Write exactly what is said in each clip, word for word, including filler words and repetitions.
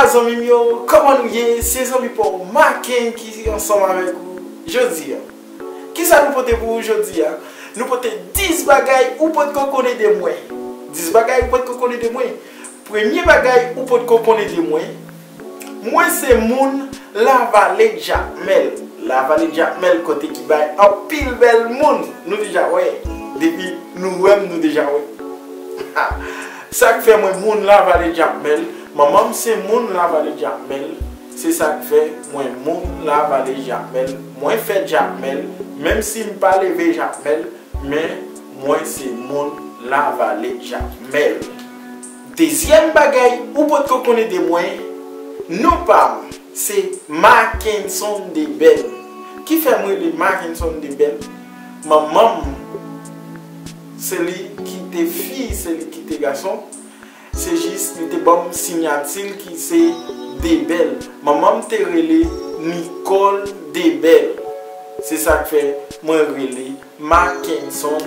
Zanmi m yo, kòman nou ye? Se zanmi pa w Maken ki ansanm avèk ou jodi a. Kisa nou pote pou ou jodi a? Nou pote dis bagay ou potko konnen de mwen. Dis bagay ou potko konnen de mwen. Premye bagay ou potko konnen de mwen, mwen se moun Lavale Jakmèl. Lavale Jakmèl, kote ki bay anpil bèl moun. Nou deja wè. Depi nou wè m, nou deja wè. Sa k fè mwen moun Lavale Jakmèl, manman m se moun Lavale Jakmèl, se sa k fè mwen moun Lavale Jakmèl, mwen fèt Jakmèl, menm si m pa leve Jakmèl, men mwen se moun Lavale Jakmèl. Dezyèm bagay ou potko konnen de mwen, non pa m se Mackenson Debèl. Ki fè m rele Mackenson Debèl? Manman m, se li ki te fi, se li ki te gason. Se jis li te ban m siyati l ki se Debèl. Manman m te rele Nicole Debèl. Se sa k fè mwen rele Mackenson.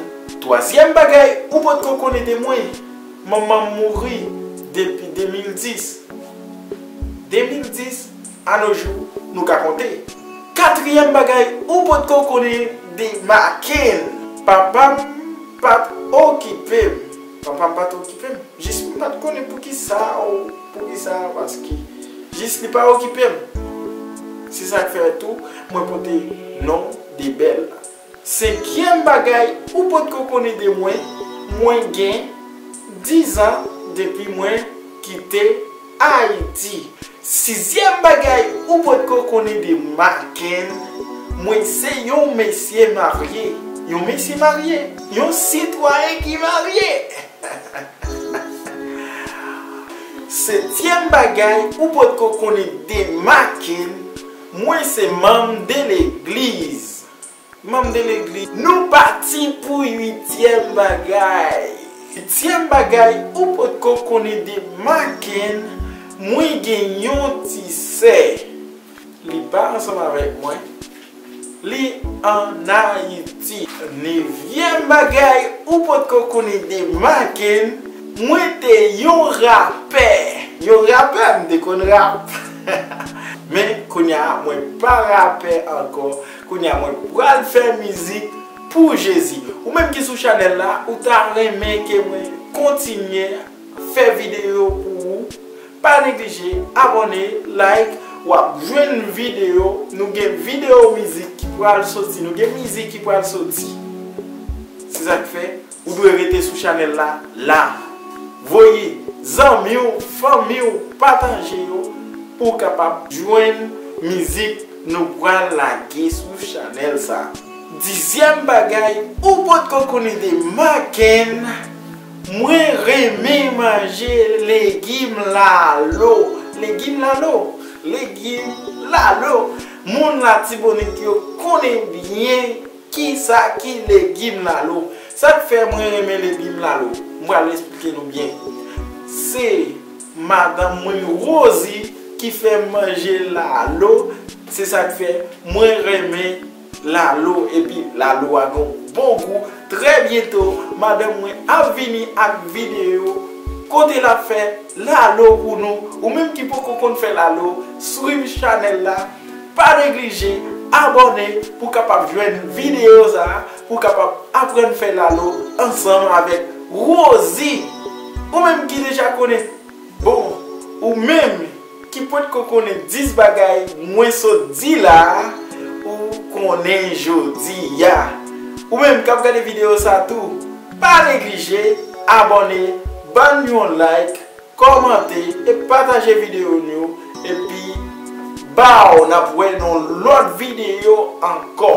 Twazyèm bagay ou potko konnen de mwen, manman m mouri depi de mil dis. De mil dis, a no jou, nou ka konte. Katriyèm bagay ou potko konnen de Maken, papa m pa t okipe m. Papa m pa t okipe m. Jis m pa t konnen poukisa, ou poukisa, paske jis li pa okipe m. Se sa k fè tou mwen pote non Debèl la. Senkyèm bagay ou potko konnen de mwen, mwen gen diz an depi mwen kite Ayiti. Sizyèm bagay ou potko konnen de Maken, mwen se yon mesye marye. Yon mesye marye? Yon sitwayen ki marye! Setyèm bagay ou potko konnen de Maken, mwen se manm de legliz. Manm de legliz. Nou pati pou uityèm bagay. Uityèm bagay ou potko konnen de Maken, mwen gen yon ti sè. Li pa ansanm avèk mwen. Li ann Ayiti. Nevyèm bagay ou potko konnen de Maken, mwen te yon rapè. Yon rapè, m te konn rap. Men kounye a, mwen pa rapè ankò. Kounye a, mwen pral fè mizik pou Jezi. Ou menm ki sou chanèl la, ou ta renmen ke mwen kontinye fè videyo pou ou? Pa neglije abòne, like, w ap jwenn videyo. Nou gen videyo mizik ki pral soti, nou gen mizik ki pral soti. Se sa k fè ou dwe rete sou chanèl la, la. Voye zanmi w, fanmi w, pataje yo pou w kapab jwenn mizik nou pral lage sou chanèl sa. Dizyèm bagay ou potko konnen de Maken, mwen renmen manje legim lalo. Legim lalo? Legim lalo. Moun Latibonit yo konnen byen kisa ki legim lalo. Sa k fè mwen renmen legim lalo? M pral esplike nou byen. Se madanm mwen Rosie ki fè m manje lalo. Se sa k fè mwen renmen lalo. Epi lalo a gen bon gou. Trè byento, madanm mwen ap vini ak videyo kote l ap fè lalo pou nou. Ou menm ki poko konn fè lalo, swiv chanèl la. Pa neglije abòne pou w kapab jwenn videyo sa a, pou w kapab aprann fè lalo ansanm avèk Rosie. Ou menm ki deja konnen, bon, ou menm ki potko konnen dis bagay mwen sot di la a, ou konnen jodi a. Ou menm k ap gade videyo sa a tou, pa neglije abòne, ban n yon like, kòmante e pataje videyo nou yo, epi baw n ap wè nan lòt videyo ankò.